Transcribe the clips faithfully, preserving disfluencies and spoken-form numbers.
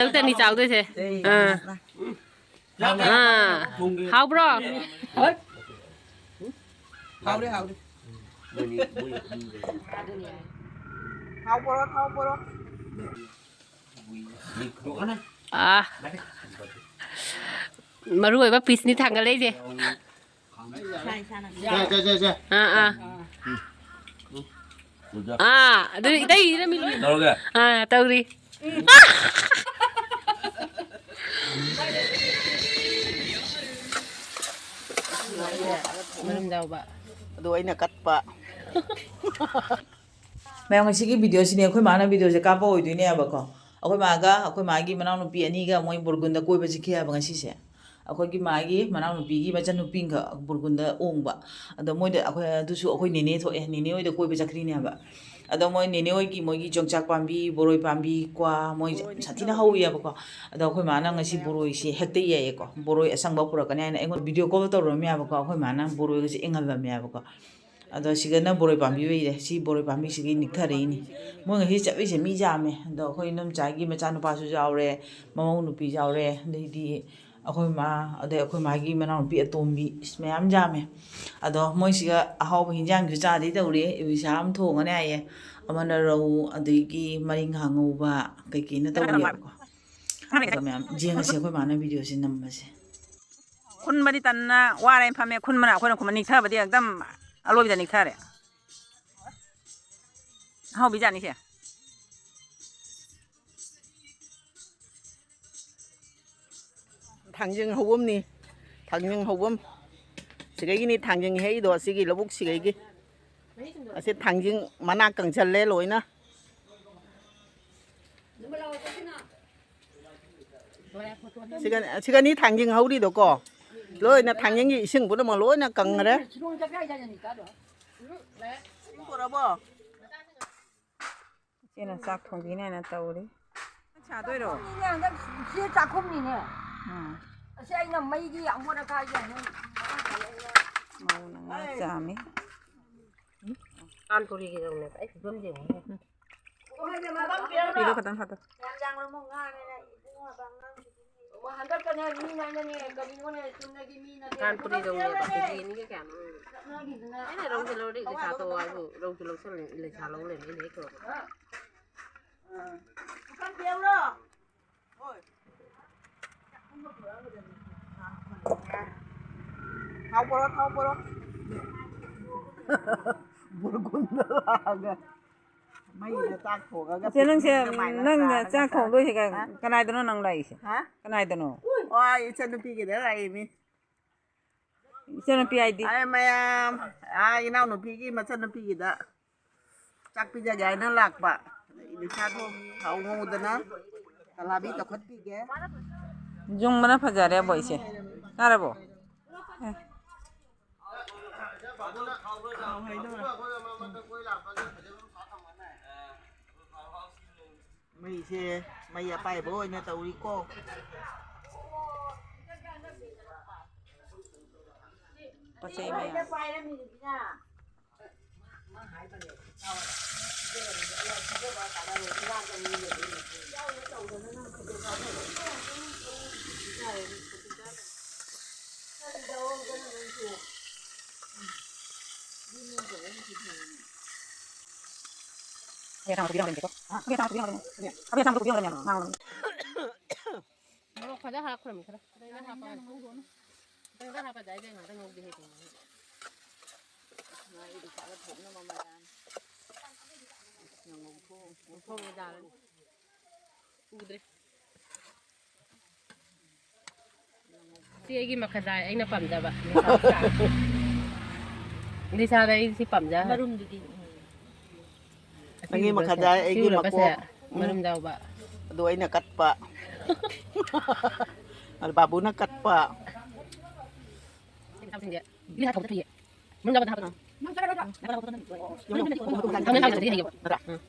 ꯇꯔꯨꯛꯇꯅꯤ ꯆꯥꯎꯗꯣꯏꯁꯦ꯫ ꯑꯥ꯫ ꯑꯥ꯫ ꯍꯥꯎꯕ꯭ꯔꯣ? ꯍꯥꯎꯔꯦ, ꯍꯥꯎꯔꯦ꯫ ꯍꯥꯎꯕ꯭ꯔꯣ, ꯍꯥꯎꯕ꯭ꯔꯣ? ꯑꯥ꯫ ꯃꯔꯨ ꯑꯣꯏꯕ ꯄꯤꯁꯅꯤ ꯊꯥꯡꯒꯠꯂꯛꯏꯁꯦ꯫ ꯁꯦ, ꯁꯦ, ꯁꯦ, ꯁꯦ꯫ ꯑꯥ, ꯑꯥ꯫ ꯑꯥ, ꯑꯗꯨ ꯏꯇꯩꯒꯤꯗꯨꯅ ꯃꯤ ꯂꯣꯏ ꯇꯧꯔꯒꯦ꯫ ꯑꯥ, ꯇꯧꯔꯤ꯫ ꯃꯅꯨꯡ ꯌꯥꯎꯕ꯫ ꯑꯗꯨ ꯑꯩꯅ ꯀꯠꯄ꯫ ꯃꯌꯥꯝ, ꯉꯁꯤꯒꯤ ꯚꯤꯗꯤꯑꯣꯁꯤꯅꯦ ꯑꯩꯈꯣꯏ ꯃꯥꯅ ꯚꯤꯗꯤꯑꯣꯁꯦ ꯀꯥꯞꯄ ꯑꯣꯏꯗꯣꯏꯅꯦꯕꯀꯣ꯫ ꯑꯩꯈꯣꯏ ꯃꯥꯒ ꯑꯩꯈꯣꯏ ꯃꯥꯒꯤ ꯃꯅꯥꯎꯅꯨꯄꯤ ꯑꯅꯤꯒ ꯃꯣꯏ ꯕꯨꯔꯒꯨꯟꯗ ꯀꯣꯏꯕ ꯆꯠꯈꯤ ꯍꯥꯏꯕ ꯉꯁꯤꯁꯦ꯫ ꯑꯩꯈꯣꯏꯒꯤ ꯃꯥꯒꯤ ꯃꯅꯥꯎꯅꯨꯄꯤꯒꯤ ꯃꯆꯟꯅꯨꯄꯤꯒ ꯕꯨꯔꯒꯨꯟꯗ ꯑꯣꯡꯕ꯫ ꯑꯗꯣ ꯃꯣꯏꯗ ꯑꯩꯈꯣꯏ, ꯑꯗꯨꯁꯨ ꯑꯩꯈꯣꯏ ꯅꯦꯅꯦ ꯊꯣꯛꯑꯦ, ꯅꯦꯅꯦ ꯍꯣꯏꯗ ꯀꯣꯏꯕ ꯆꯠꯈ꯭ꯔꯤꯅꯦꯕ꯫ ꯑꯗꯣ ꯃꯣꯏ ꯅꯦꯅꯦ ꯍꯣꯏꯒꯤ ꯃꯣꯏꯒꯤ ꯌꯣꯡꯆꯥꯛ ꯄꯥꯝꯕꯤ, ꯕꯣꯔꯣꯏ ꯄꯥꯝꯕꯤ, ꯀ꯭ꯋꯥ, ꯃꯣꯏ ꯌꯥꯝ ꯁꯥꯊꯤꯅ ꯍꯧꯋꯦꯕꯀꯣ꯫ ꯑꯗꯣ ꯑꯩꯈꯣꯏ ꯃꯥꯅ ꯉꯁꯤ ꯕꯣꯔꯣꯏꯁꯦ ꯍꯦꯛꯇ ꯌꯥꯏꯌꯦꯀꯣ, ꯕꯣꯔꯣꯏ ꯑꯁꯪꯕ ꯄꯨꯔꯛꯀꯅꯤ ꯍꯥꯏꯅ ꯑꯩꯉꯣꯟꯗ ꯚꯤꯗꯤꯑꯣ ꯀꯣꯜ ꯇꯧꯔꯝꯃꯦꯕꯀꯣ꯫ ꯑꯩꯈꯣꯏ ꯃꯥꯅ ꯕꯣꯔꯣꯏꯒꯁꯦ ꯏꯪꯍꯜꯂꯝꯃꯦꯕꯀꯣ꯫ ꯑꯗꯣ ꯁꯤꯗꯅ ꯕꯣꯔꯣꯏ ꯄꯥꯝꯕꯤ ꯑꯣꯏꯔꯦ꯫ ꯁꯤ ꯕꯣꯔꯣꯏ ꯄꯥꯝꯕꯤꯁꯤꯒꯤ ꯅꯤꯛꯊꯔꯛꯏꯅꯤ꯫ ꯃꯣꯏ ꯉꯁꯤ ꯆꯠꯂꯤꯁꯦ ꯃꯤ ꯌꯥꯝꯃꯦ꯫ ꯑꯗꯣ ꯑꯩꯈꯣꯏ ꯏꯅꯝꯆꯥꯒꯤ ꯃꯆꯥꯅꯨꯄꯥꯁꯨ ꯌꯥꯎꯔꯦ, ꯃꯃꯧ ꯅꯨꯄꯤ ꯌꯥꯎꯔꯦ, ꯑꯗꯩꯗꯤ ꯑꯩꯈꯣꯏ ꯃꯥ, ꯑꯗꯩ ꯑꯩꯈꯣꯏ ꯃꯥꯒꯤ ꯃꯅꯥꯎꯅꯨꯄꯤ ꯑꯇꯣꯝꯕꯤ, ꯏꯁ, ꯃꯌꯥꯝ ꯌꯥꯝꯃꯦ꯫ ꯑꯗꯣ ꯃꯣꯏꯁꯤꯒ ꯑꯍꯥꯎꯕ ꯍꯤꯟꯖꯥꯡꯁꯨ ꯆꯥꯗꯣꯏ ꯇꯧꯔꯤ꯫ ꯏꯕꯤꯁꯥ ꯑꯃ ꯊꯣꯡꯉꯅꯤ ꯍꯥꯏꯌꯦ, ꯑꯃꯅ ꯔꯧ, ꯑꯗꯒꯤ ꯃꯔꯤꯡꯈꯥ ꯉꯧꯕ ꯀꯩꯀꯩꯅ ꯇꯧꯔꯤꯑꯕꯀꯣ꯫ ꯑꯗꯣ ꯃꯌꯥꯝ ꯌꯦꯡꯉꯁꯤ ꯑꯩꯈꯣꯏ ꯃꯥꯅ ꯚꯤꯗꯤꯑꯣꯁꯦ ꯅꯝꯕꯁꯦ꯫ ꯈꯨꯟꯕꯗꯤ ꯇꯟꯅ ꯋꯥꯔꯦꯅ ꯐꯝꯃꯦ꯫ ꯈꯨꯟꯕꯅ ꯑꯩꯈꯣꯏꯅ ꯈꯨꯟꯕ ꯅꯤꯛꯊꯕꯗꯤ ꯑꯦꯛꯗꯝ ꯑꯂꯣꯏꯕꯗ ꯅꯤꯛꯊꯔꯦ꯫ ꯑꯍꯥꯎꯕꯤꯖꯥꯠꯅꯤꯁꯦ꯫ ꯊꯥꯡꯖꯤꯡ ꯍꯧꯕꯝꯅꯤ꯫ ꯊꯥꯡꯖꯤꯡ ꯍꯧꯕꯝ꯫ ꯁꯤꯒꯩꯒꯤꯅꯤ ꯊꯥꯡꯖꯤꯡ ꯍꯦꯛꯏꯗꯣ, ꯑꯁꯤꯒꯤ ꯂꯧꯕꯨꯛ ꯁꯤꯒꯩꯒꯤ꯫ ꯑꯁꯤ ꯊꯥꯡꯖꯤꯡ ꯃꯅꯥ ꯀꯪꯁꯜꯂꯦ ꯂꯣꯏꯅ꯫ ꯁꯤꯒ, ꯁꯤꯒꯅꯤ ꯊꯥꯡꯖꯤꯡ ꯍꯧꯔꯤꯗꯣꯀꯣ꯫ ꯂꯣꯏꯅ ꯊꯥꯡꯖꯤꯡꯒꯤ ꯏꯁꯤꯡ ꯄꯨꯝꯅꯃꯛ ꯂꯣꯏꯅ ꯀꯪꯈ꯭ꯔꯦ꯫ ꯏꯁꯤꯡ ꯄꯨꯔꯕꯣ? ꯏꯆꯦꯅ ꯆꯥꯛ ꯊꯣꯡꯕꯤꯅꯦꯅ ꯇꯧꯔꯤ꯫ ꯁꯥꯗꯣꯏꯔꯣ? ꯆꯥꯛꯈꯨꯝꯅꯤꯅꯦ, ꯍꯟꯗꯛ ꯏꯆꯦ ꯆꯥꯛꯈꯨꯝꯅꯤꯅꯦ꯫ ꯎꯝ꯫ ꯑꯁꯤ ꯑꯩꯅ ꯃꯩꯒꯤ ꯑꯃꯣꯠ ꯑꯀꯥꯏꯒꯤ ꯑꯃꯨꯛ ꯃꯧꯅ ꯉꯥ ꯆꯥꯝꯃꯤ꯫ ꯄꯥꯟ ꯄꯨꯔꯤꯒꯤꯗꯧꯅꯦ ꯑꯩ ꯐꯤꯕꯝꯁꯦ ꯌꯦꯡꯉꯨꯅꯦ꯫ ꯐꯤꯗꯣ ꯈꯇꯪ ꯊꯥꯗꯣꯛ꯫ ꯌꯥꯝ ꯌꯥꯝꯅ ꯑꯃꯨꯛ ꯉꯥꯡꯉꯦꯅꯦ꯫ ꯍꯟꯗꯛꯀꯅꯦ ꯃꯤ ꯅꯥꯏꯅꯅꯦ ꯀꯔꯤꯅꯣꯅꯦ ꯆꯨꯝꯅꯒꯤ ꯃꯤ ꯅꯠꯇꯦ꯫ ꯀꯥꯟꯄꯨꯔꯤ ꯔꯧꯅꯦꯕ, ꯀꯦꯖꯤ ꯑꯅꯤꯒ ꯀꯌꯥꯅꯣ? ꯆꯠꯅꯈꯤꯗꯅ ꯂꯩꯁꯥ ꯇꯣꯛꯑꯣ ꯍꯥꯏꯕꯨ ꯔꯧꯁꯨ ꯂꯧꯁꯜꯂꯦ, ꯂꯩꯁꯥ ꯂꯧ ꯂꯩꯔꯝꯃꯦ, ꯑꯩꯅ ꯍꯦꯛ ꯇꯧꯔꯛꯄ꯫ ꯑꯥ꯫ ꯄꯨꯈꯝ ꯄꯤꯌꯧꯔꯣ? ꯍꯣꯏ꯫ ꯊꯥꯎ ꯄꯣꯔꯣ, ꯊꯥꯎ ꯄꯣꯔꯣ꯫ ꯕꯨꯔꯒꯨꯟꯗ ꯂꯥꯛꯑꯒ ꯃꯩꯗ ꯆꯥꯛ ꯊꯣꯡꯉꯒ ꯏꯆꯦ, ꯅꯪꯁꯦ, ꯄꯤꯛꯅꯤꯛ ꯑꯗꯨꯃꯥꯏꯅ ꯅꯪ ꯆꯥꯔꯒ ꯆꯥꯛ ꯆꯥ-, ꯊꯣꯡꯗꯣꯏꯁꯦ ꯀ-, ꯍꯥ? ꯀꯅꯥꯏꯗꯅꯣ ꯅꯪ ꯂꯥꯛꯏꯁꯦ? ꯍꯥ? ꯀꯅꯥꯏꯗꯅꯣ? ꯑꯣ, ꯑꯩ ꯏꯆꯟꯅꯨꯄꯤꯒꯤꯗ ꯂꯥꯛꯏꯃꯤ꯫ ꯏꯆꯟꯅꯨꯄꯤ ꯍꯥꯏꯗꯤ? ꯑꯩ ꯃꯌꯥꯝ, ꯑꯥ, ꯏꯅꯥꯎꯅꯨꯄꯤꯒꯤ ꯃꯆꯟꯅꯨꯄꯤꯒꯤꯗ ꯆꯥꯛ ꯄꯤꯖꯒꯦ ꯍꯥꯏꯅ ꯂꯥꯛꯄ꯫ ꯏꯂꯤꯁꯥꯗꯣ ꯊꯥꯎ ꯉꯧꯗꯅ ꯀꯂꯥꯕꯤ ꯇꯧꯈꯠꯄꯤꯒꯦ꯫ ꯌꯨꯡꯕꯅ ꯐꯖꯔꯦ ꯑꯕꯣ ꯏꯆꯦ꯫ ꯇꯥꯔꯕꯣ? ꯑꯦ꯫ ꯃꯩꯁꯦ ꯃꯩ ꯑꯄꯥꯏꯕ ꯑꯣꯏꯅ ꯇꯧꯔꯤꯀꯣ꯫ ꯄꯣꯠ ꯆꯩ ꯃꯌꯥꯝ꯫ ꯃꯣꯔꯣꯛ ꯈꯔ ꯍꯥꯞꯈ꯭ꯔꯃꯤ ꯈꯔ꯫ ꯈꯤꯇꯪ ꯈꯔ ꯍꯥꯞꯄ-, ꯈꯤꯇꯪ ꯈꯔ ꯍꯥꯞꯄꯗꯤ ꯑꯩ ꯀꯩꯅꯣ ꯈꯛꯇ ꯉꯧꯒꯦ ꯍꯦꯛ ꯀꯩꯅꯣ꯫ ꯉꯥ ꯏꯗꯤ ꯆꯥꯕ ꯊꯣꯛꯅꯕ ꯃꯌꯥꯝ꯫ ꯉꯧꯊꯣꯛ-, ꯉꯧꯊꯣꯛꯑꯒ ꯌꯥꯔꯅꯤ꯫ ꯎꯗ꯭ꯔꯦ꯫ ꯁꯤ ꯑꯩꯒꯤ ꯃꯈꯗꯥꯏ ꯑꯩꯅ ꯄꯥꯝꯖꯕ꯫ ꯂꯤꯁꯥꯗ ꯑꯩ ꯁꯤ ꯄꯥꯝꯖ-, ꯃꯔꯨꯝꯗꯨꯗꯤ꯫ ꯅꯪꯒꯤ ꯃꯈꯗꯥꯏ, ꯑꯩꯒꯤ ꯁꯤ ꯎꯔꯛꯄꯁꯦ ꯃꯀꯣꯛ꯫ ꯎꯝ꯫ ꯃꯔꯨꯝ ꯌꯥꯎꯕ꯫ ꯑꯗꯨ ꯑꯩꯅ ꯀꯠꯄ꯫ ꯑꯗꯨ ꯕꯥꯕꯨꯅ ꯀꯠꯄ꯫ ꯁꯤ ꯃꯆꯥꯁꯤꯡꯁꯦ꯫ ꯂꯤꯁꯥ ꯊꯧꯕ ꯊꯨꯏꯌꯦ꯫ ꯃꯔꯨꯝ ꯌꯥꯎꯕꯗ ꯍꯥꯞꯄꯗꯣ꯫ ꯅꯠꯇ꯭ꯔꯥ? ꯎꯝ꯫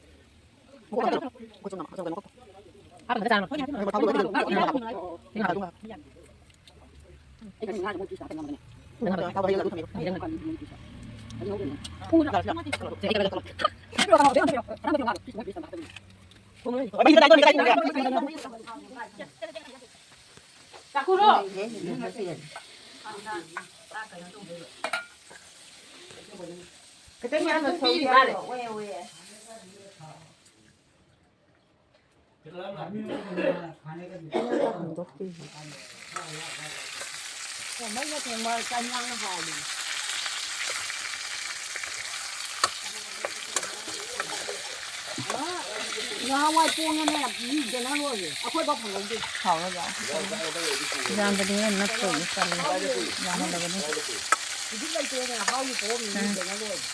ꯆꯥꯛꯈꯨꯔꯣ꯫ ꯈꯤꯇꯪ ꯌꯥꯝꯅ ꯁꯧ ꯌꯥꯔꯣꯏ꯫ ꯃꯩꯅ ꯊꯣꯡꯕ ꯆꯥꯛ ꯏꯟꯖꯥꯡꯅ ꯍꯥꯎꯕꯅꯤ꯫ ꯅꯍꯥꯟꯋꯥꯏ ꯄꯣꯡꯉꯦꯅꯦ, ꯃꯤꯗꯅ ꯂꯣꯏꯔꯦ꯫ ꯑꯩꯈꯣꯏꯐꯥꯎ ꯐꯪꯍꯧꯗꯦ꯫ ꯍꯥꯎꯔꯕ? ꯌꯥꯝꯕꯗꯤ ꯍꯦꯟꯅ ꯅꯠꯇ꯭ꯔꯣ? ꯇꯜꯂꯦ꯫ ꯌꯥꯝꯍꯜꯂꯒꯅꯤ꯫ ꯍꯧꯖꯤꯛ ꯂꯩꯇ꯭ꯔꯦꯅꯦ, ꯃꯍꯥꯎꯒꯤ ꯄꯣꯝꯃꯤ, ꯎꯝ꯫ ꯃꯤꯗꯅ ꯂꯣꯏꯔꯦ꯫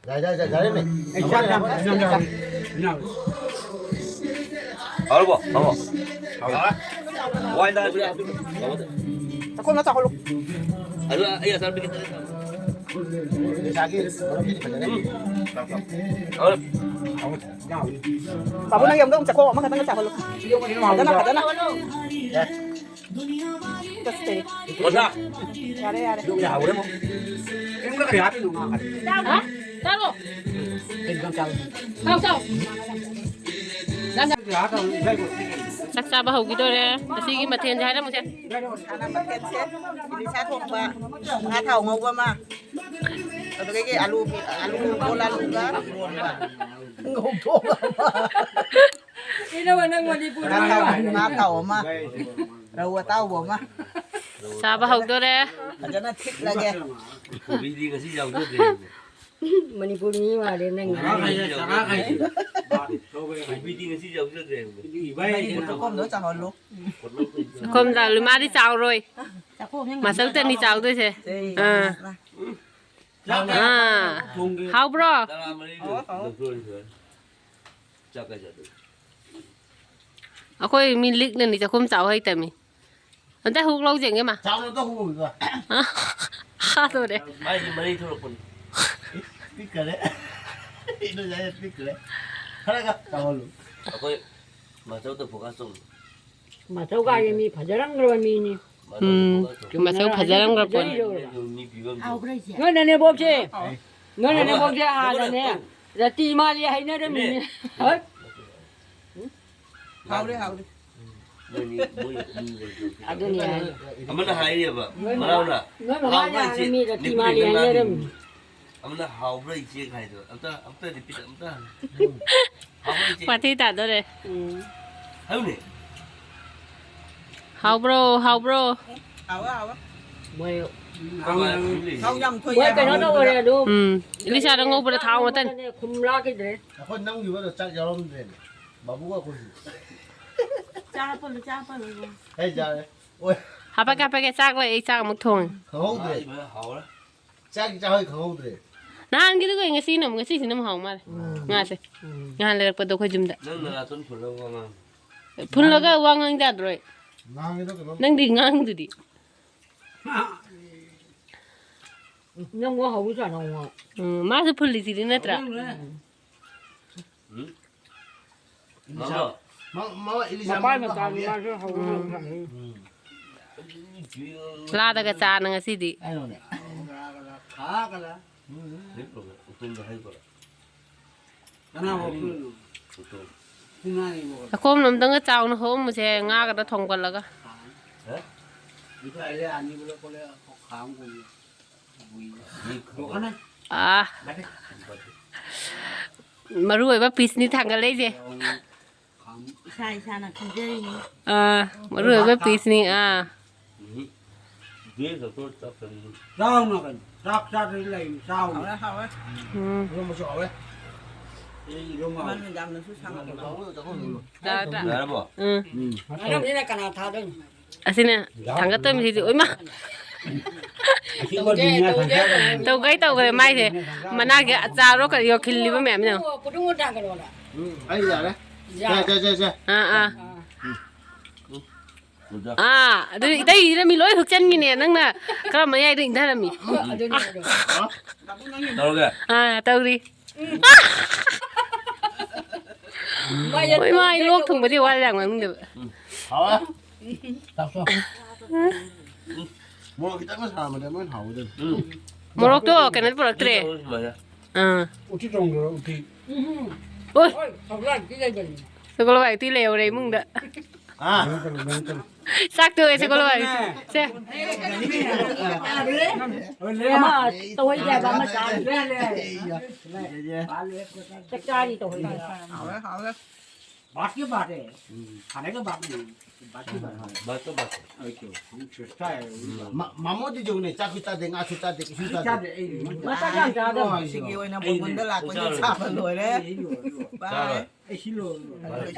ꯌꯥꯔꯦ, ꯌꯥꯔꯦ, ꯌꯥꯔꯦꯅꯦ꯫ ꯍꯥꯎꯔꯕꯣ? ꯍꯥꯎꯔꯕꯣ? ꯋꯥꯏꯗ ꯆꯥꯛꯈꯣꯝꯗ ꯆꯥꯍꯜꯂꯨ꯫ ꯑꯗꯨ ꯑꯩ ꯑꯆꯥꯔ ꯄꯤꯒꯦ ꯇꯧꯔꯤ꯫ ꯄꯩꯁꯥꯒꯤ ꯃꯔꯨꯞꯀꯤꯗꯤ ꯐꯖꯔꯦ꯫ ꯎꯝ꯫ ꯍꯥꯎꯔꯦ꯫ ꯕꯥꯕꯨ, ꯅꯪꯒꯤ ꯑꯃꯨꯛꯇ ꯆꯥꯛꯈꯣꯝ ꯑꯃꯈꯛꯇꯪꯒ ꯆꯥꯍꯜꯂꯨ꯫ ꯐꯖꯅ, ꯐꯖꯅ꯫ ꯌꯥꯔꯦ꯫ ꯌꯥꯔꯦ, ꯌꯥꯔꯦ꯫ ꯍꯥ? ꯆꯥꯔꯣ꯫ ꯆꯥꯎ, ꯆꯥꯎ꯫ ꯆꯥꯛ ꯆꯥꯕ ꯍꯧꯈꯤꯗꯣꯔꯦ꯫ ꯉꯁꯤꯒꯤ ꯃꯊꯦꯜꯁꯦ ꯍꯥꯏꯔꯝꯃꯨꯁꯦ꯫ ꯁꯥꯅ ꯃꯊꯦꯜꯁꯦ, ꯏꯂꯤꯁꯥ ꯊꯣꯡꯕ, ꯉꯥ ꯊꯥꯎ ꯉꯧꯕ ꯑꯃ, ꯑꯗꯨꯗꯒꯤ ꯑꯂꯨ, ꯑꯂꯨ, ꯕꯣꯜ ꯑꯂꯨꯒ ꯏꯔꯣꯟꯕ꯫ ꯉꯧꯊꯣꯛꯑꯒ ꯑꯃ꯫ ꯀꯩꯅꯣꯕ ꯅꯪ ꯃꯅꯤꯄꯨꯔ ꯉꯥ ꯇꯥꯎ-, ꯉꯥ ꯇꯥꯎ ꯑꯃ, ꯔꯧ ꯑꯇꯥꯎꯕ ꯑꯃ꯫ ꯆꯥꯕ ꯍꯧꯗꯣꯔꯦ꯫ ꯐꯖꯅ ꯊꯤꯠꯂꯒꯦ꯫ ꯀꯣꯕꯤꯗꯤ ꯉꯁꯤ ꯌꯥꯎꯖꯗ꯭ꯔꯦ꯫ ꯃꯅꯤꯄꯨꯔ ꯃꯤ ꯃꯥꯜꯂꯦ ꯅꯪ꯫ ꯀꯣꯕꯤꯗꯤ ꯉꯁꯤ ꯌꯥꯎꯖꯗ꯭ꯔꯦ꯫ ꯆꯥꯛꯈꯣꯝꯗꯣ ꯆꯥꯍꯜꯂꯨ꯫ ꯆꯥꯛꯈꯣꯝ ꯆꯥꯍꯜꯂꯨ꯫ ꯃꯥꯗꯤ ꯆꯥꯎꯔꯣꯏ꯫ ꯃꯁꯜꯇꯅꯤ ꯆꯥꯎꯗꯣꯏꯁꯦ꯫ ꯑꯥ꯫ ꯑꯥ꯫ ꯍꯥꯎꯕ꯭ꯔꯣ? ꯑꯩꯈꯣꯏ ꯃꯤ ꯂꯤꯛꯅꯅꯤ ꯆꯥꯛꯈꯨꯝ ꯆꯥꯎ ꯍꯩꯇꯃꯤ꯫ ꯑꯝꯇ ꯍꯨꯛ ꯂꯧꯖꯦ ꯏꯃꯥ꯫ ꯆꯥꯎꯅ ꯑꯝꯇ ꯍꯨꯛꯂꯨꯕ꯫ ꯍꯥꯗꯣꯔꯦ꯫ ꯃꯥꯏꯗꯤ ꯃꯔꯤ ꯊꯣꯛꯂꯛꯄꯅꯤ꯫ ꯄꯤꯛꯈꯔꯦ꯫ ꯏꯗꯣ ꯌꯥꯏ ꯄꯤꯛꯈꯔꯦ꯫ ꯈꯔꯒ ꯆꯥꯎꯍꯜꯂꯨ꯫ ꯑꯩꯈꯣꯏ ꯃꯥꯆꯧꯗ focus ꯇꯧꯅꯤ꯫ ꯃꯥꯆꯧ ꯒꯥꯏꯁꯦ ꯃꯤ ꯐꯖꯔꯝꯈ꯭ꯔꯕ ꯃꯤꯅꯤ꯫ ꯎꯝ, ꯃꯥꯆꯧ ꯐꯖꯔꯝꯈ꯭ꯔ ꯄꯣꯠꯅꯤ꯫ ꯃꯤ ꯐꯤꯕꯝꯁꯦ꯫ ꯅꯣꯏ ꯅꯅꯦꯝꯕꯣꯛꯁꯦ, ꯅꯣꯏ ꯅꯅꯦꯝꯕꯣꯛꯁꯦ ꯑꯥꯗꯅꯦ ꯔꯇꯤ ꯃꯥꯜꯂꯤ ꯍꯥꯏꯅꯔꯝꯃꯤꯅꯦ꯫ ꯍꯣꯏ꯫ ꯍꯥꯎꯔꯦ, ꯍꯥꯎꯔꯦ꯫ ꯃꯣꯏꯅꯤ, ꯃꯣꯏ ꯑꯅꯤ ꯂꯩꯕꯗꯣ꯫ ꯑꯗꯨꯅꯤ ꯍꯥꯏ꯫ ꯑꯃꯅ ꯍꯥꯏꯔꯤꯑꯕ, ꯅꯣꯏ ꯃꯅꯥꯎꯅ, ꯃꯃꯥ-, ꯅꯣꯏ ꯃꯃꯥꯅ "ꯍꯥꯎꯕ꯭ꯔꯥ ꯍꯥꯏꯔꯒ ꯏꯆꯦ? ꯃꯤ ꯔꯇꯤ ꯅꯦꯄꯨꯂꯤꯌꯟ ꯃꯥꯜꯂꯤ ꯉꯥꯡꯉꯤ꯫ ꯍꯥꯏꯅꯔꯝꯃꯤ꯫ ꯑꯃꯅ ꯍꯥꯎꯕ꯭ꯔꯥ ꯏꯆꯦ?" ꯍꯥꯏꯗꯣ꯫ ꯑꯝꯇ, ꯑꯝꯇ repeat ꯑꯝꯇ ꯍꯜꯂꯣ꯫ ꯍꯥꯎꯕ꯭ꯔꯥ ꯏꯆꯦ? ꯋꯥꯊꯤ ꯇꯥꯗꯣꯔꯦ꯫ ꯎꯝ꯫ ꯍꯥꯏꯌꯨꯅꯦ꯫ ꯍꯥꯎꯕ꯭ꯔꯣ, ꯍꯥꯎꯕ꯭ꯔꯣ? ꯍꯥꯎꯋꯦ, ꯍꯥꯎꯋꯦ꯫ ꯃꯣꯏ ꯎꯝ, ꯍꯥꯎ ꯌꯥꯝ ꯊꯣꯛꯑꯦ, ꯃꯣꯏ ꯀꯩꯅꯣ ꯍꯥꯎꯋꯦ꯫ ꯇꯧꯈꯔꯦ ꯑꯗꯨ꯫ ꯎꯝ꯫ ꯏꯂꯤꯁꯥꯗ ꯉꯧꯕꯗ ꯊꯥꯎ ꯉꯥꯛꯇꯅꯦ꯫ ꯈꯨꯝꯂꯥꯛꯈꯤꯗ꯭ꯔꯦ꯫ ꯑꯩꯈꯣꯏ ꯅꯝꯈꯤꯕꯗꯣ ꯆꯥꯛ ꯌꯥꯎꯔꯝꯗ꯭ꯔꯦꯅꯦ꯫ ꯕꯥꯕꯨꯒ ꯑꯩꯈꯣꯏꯁꯨ꯫ ꯆꯥ ꯄꯜꯂꯨ, ꯆꯥ ꯄꯜꯂꯨ꯫ ꯑꯩ ꯆꯥꯔꯦ꯫ ꯑꯣꯏ꯫ ꯍꯥꯄꯛꯀꯦ, ꯍꯥꯄꯛꯀꯦ, ꯆꯥꯛ ꯂꯩ, ꯑꯩ ꯆꯥꯛ ꯑꯃꯨꯛ ꯊꯣꯡꯉꯦ꯫ ꯈꯪꯍꯧꯗ꯭ꯔꯦ꯫ ꯍꯥꯎꯔꯦ꯫ ꯆꯥꯛ ꯆꯥꯍꯣꯏ ꯈꯪꯍꯧꯗ꯭ꯔꯦ꯫ ꯅꯍꯥꯟꯒꯤꯗꯨꯒ ꯉꯁꯤꯅ ꯑꯃꯨꯛ, ꯉꯁꯤꯁꯤꯅ ꯑꯃꯨꯛ ꯍꯥꯎ ꯃꯥꯜꯂꯦ꯫ ꯎꯝ꯫ ꯉꯥꯁꯦ꯫ ꯎꯝ꯫ ꯅꯍꯥꯟ ꯂꯩꯔꯛꯄꯗꯣ ꯑꯩꯈꯣꯏ ꯌꯨꯝꯗ꯫ ꯅꯪ ꯅꯅꯥꯇꯣꯟ ꯐꯨꯜꯂꯒ ꯋꯥ ꯉꯥꯡ-꯫ ꯐꯨꯜꯂꯒ ꯋꯥ ꯉꯥꯡ ꯌꯥꯗ꯭ꯔꯣ ꯑꯩ? ꯉꯥꯡꯉꯤꯗꯣ ꯀꯩꯅꯣꯝ ꯅꯪꯗꯤ ꯉꯥꯡꯗꯨꯗꯤ꯫ ꯅꯪ ꯋꯥ ꯍꯧꯕ ꯁꯥꯟꯅꯧ ꯉꯣ꯫ ꯎꯝ, ꯃꯥꯁꯨ ꯐꯨꯜꯂꯤꯁꯤꯗꯤ ꯅꯠꯇ꯭ꯔꯥ? ꯎꯝ꯫ ꯃꯥꯃ꯫ ꯃꯥ-, ꯃꯥ ꯏꯂꯤꯖꯥ ꯃꯄꯥꯏ ꯃꯥꯃ ꯃꯆꯥꯅꯤ ꯍꯥꯎꯕꯅꯦ꯫ ꯃꯥꯁꯨ ꯍꯧꯕ ꯎꯝ꯫ ꯉꯝꯈ꯭ꯔꯕꯅꯤ꯫ ꯎꯝ꯫ ꯂꯥꯗꯒ ꯆꯥꯅ ꯉꯁꯤꯗꯤ꯫ ꯍꯥꯏꯔꯣꯅꯦ꯫ ꯈꯥꯒꯂ꯫ ꯎꯝ꯫ ꯀꯅꯥ ꯍꯧꯗꯣꯏꯅꯣ? ꯄꯨꯡ ꯑꯅꯤꯃꯨꯛ꯫ ꯂꯩꯈꯣꯝ ꯑꯝꯇꯪꯒ ꯆꯥꯎꯅ ꯍꯧꯔꯝꯃꯨꯁꯦ, ꯉꯥꯒꯗ ꯊꯣꯡꯒꯠꯂꯒ꯫ ꯍꯥ? ꯂꯨꯄꯥ ꯑꯅꯤ ꯕꯣꯂꯦ ꯀꯣꯂꯦ ꯈꯥꯝ ꯀꯣꯂꯦ꯫ ꯑꯥ꯫ ꯃꯔꯨ ꯑꯣꯏꯕ piece ꯅꯤ ꯊꯥꯡꯒꯠꯂꯛꯏꯁꯦ꯫ ꯏꯁꯥ ꯏꯁꯥꯅ ꯈꯟꯖꯔꯤꯅꯤ꯫ ꯑꯥ, ꯃꯔꯨ ꯑꯣꯏꯕ piece ꯅꯤ꯫ ꯑꯥ꯫ ꯆꯥꯎꯅ ꯀꯩꯅꯣ꯫ ꯆꯥꯛ ꯆꯥꯗ꯭ꯔꯗꯤ ꯂꯩ, ꯆꯥꯎꯅ꯫ ꯍꯥꯎꯔꯦ, ꯍꯥꯎꯔꯦ꯫ ꯎꯝ꯫ ꯏꯔꯣꯝꯕꯁꯨ ꯍꯥꯎꯔꯦ꯫ ꯑꯩ ꯏꯔꯣꯝꯕ ꯍꯥꯎꯔꯦ꯫ ꯃꯥꯅ ꯌꯥꯝꯅꯁꯨ ꯁꯥꯡꯍꯜꯂꯦ꯫ ꯇꯥ, ꯇꯥ꯫ ꯌꯥꯔꯕꯣ? ꯎꯝ꯫ ꯎꯝ꯫ ꯃꯅꯝꯁꯤꯅ ꯀꯅꯥ ꯊꯥꯗꯣꯏꯅꯣ? ꯑꯁꯤꯅ ꯊꯥꯡꯒꯠꯇꯣꯏꯅꯤ ꯁꯤꯗꯤ꯫ ꯑꯣꯏꯃꯥ! ꯑꯁꯤ ꯃꯣꯏ ꯇꯧꯒꯦ, ꯇꯧꯒꯦ, ꯇꯧꯒꯦ꯫ ꯇꯧꯒꯩ ꯇꯧꯒ꯭ꯔꯦ ꯃꯥꯏꯁꯦ꯫ ꯃꯅꯥꯒꯤ ꯑꯆꯥꯔꯣ ꯀꯔꯤꯌꯣ ꯈꯤꯜꯂꯤꯕ ꯃꯌꯥꯝꯁꯤꯅ꯫ ꯄꯨꯗꯨꯡ ꯊꯥꯡꯒꯠꯂꯣꯅ꯫ ꯎꯝ, ꯑꯩ ꯌꯥꯔꯦ꯫ ꯌꯥ-꯫ ꯁꯦ, ꯁꯦ, ꯁꯦ, ꯁꯦ꯫ ꯑꯥ, ꯑꯥ꯫ ꯑꯥ꯫ ꯑꯥ, ꯑꯗꯨ ꯏꯇꯩꯒꯤꯗꯨꯅ ꯃꯤ ꯂꯣꯏ ꯍꯨꯛꯆꯟꯒꯤꯅꯦ, ꯅꯪꯅ ꯈꯔ ꯃꯌꯥꯏꯗ ꯏꯟꯊꯔꯝꯃꯤ꯫ ꯇꯧꯔꯒꯦ꯫ ꯑꯥ, ꯇꯧꯔꯤ꯫ ꯍꯣꯏ, ꯃꯥ ꯑꯩ ꯂꯣꯛ ꯊꯨꯡꯕꯗꯤ ꯋꯥꯔꯤ ꯌꯥꯝ ꯉꯥꯡꯅꯤꯡꯗꯕ꯫ ꯍꯥꯎꯋꯦ꯫ ꯆꯥꯎ, ꯆꯥꯎ꯫ ꯃꯣꯔꯣꯛ ꯈꯤꯇꯪꯒ ꯁꯥꯔꯝꯃꯗꯤ ꯑꯃꯨꯛ ꯍꯦꯟꯅ ꯍꯥꯎꯒꯗꯕꯅꯤ꯫ ꯎꯝ꯫ ꯃꯣꯔꯣꯛꯇꯣ ꯀꯩꯅꯣ ꯄꯨꯔꯛꯇ꯭ꯔꯦ꯫ ꯁꯨꯃꯥꯏꯅ꯫ ꯑꯥ꯫ ꯎꯇꯤ ꯊꯣꯡꯗ꯭ꯔꯣ, ꯎꯇꯤ? ꯎꯝ꯫ ꯑꯣꯏ꯫ ꯍꯣꯏ, ꯁꯒꯣꯜ ꯍꯋꯥꯏ ꯎꯇꯤ ꯂꯩꯕꯅꯤ꯫ ꯁꯒꯣꯜ ꯍꯋꯥꯏ ꯎꯇꯤ ꯂꯩꯍꯧꯔꯦ ꯏꯃꯨꯡꯗ꯫ ꯑꯥ꯫ ꯃꯦꯟ ꯇꯧꯔꯣ, ꯃꯦꯟ ꯇꯧꯔꯣ꯫ ꯆꯥꯛ ꯇꯣꯛꯑꯦ, ꯁꯒꯣꯜ ꯍꯋꯥꯏ ꯎꯇꯤ꯫ ꯁꯦ꯫ ꯑꯃ ꯇꯧꯍꯩꯗꯦ ꯍꯥꯏꯕ ꯑꯃ ꯆꯥꯔꯤ꯫ ꯆꯥꯛ ꯆꯥꯔꯤ ꯇꯧꯍꯩꯗꯦ꯫ ꯍꯥꯎꯔꯦ, ꯍꯥꯎꯔꯦ꯫ बात की बात है। ꯎꯝ꯫ खाने की बात नहीं। बात की बात है। बात तो बात है। अच्छा, हम चेष्टा है। ꯎꯝ꯫ ꯃ-, ꯃꯃꯣꯗꯤ ꯌꯧꯅꯦ, ꯆꯥꯛꯁꯨ ꯆꯥꯗꯦ, ꯉꯥꯁꯨ ꯆꯥꯗꯦ, ꯀꯩꯁꯨ ꯆꯥꯗꯦ꯫ ꯆꯥꯗꯦ, ꯑꯩ ꯃꯁꯥ ꯌꯥꯝ ꯆꯥꯗꯕ꯫ ꯁꯤꯒꯤ ꯑꯣꯏꯅ ꯕꯣꯟꯕꯣꯟꯗ ꯂꯥꯛꯄꯒꯤ ꯆꯥꯕ ꯂꯣꯏꯔꯦ꯫ ꯑꯩ ꯂꯣꯏꯔꯦ꯫ ꯕꯥꯏ꯫ ꯆꯥꯔꯣꯏ꯫ ꯑꯩ ꯁꯤ ꯂꯣꯏꯔꯦ꯫ ꯂꯣꯏꯔꯦ꯫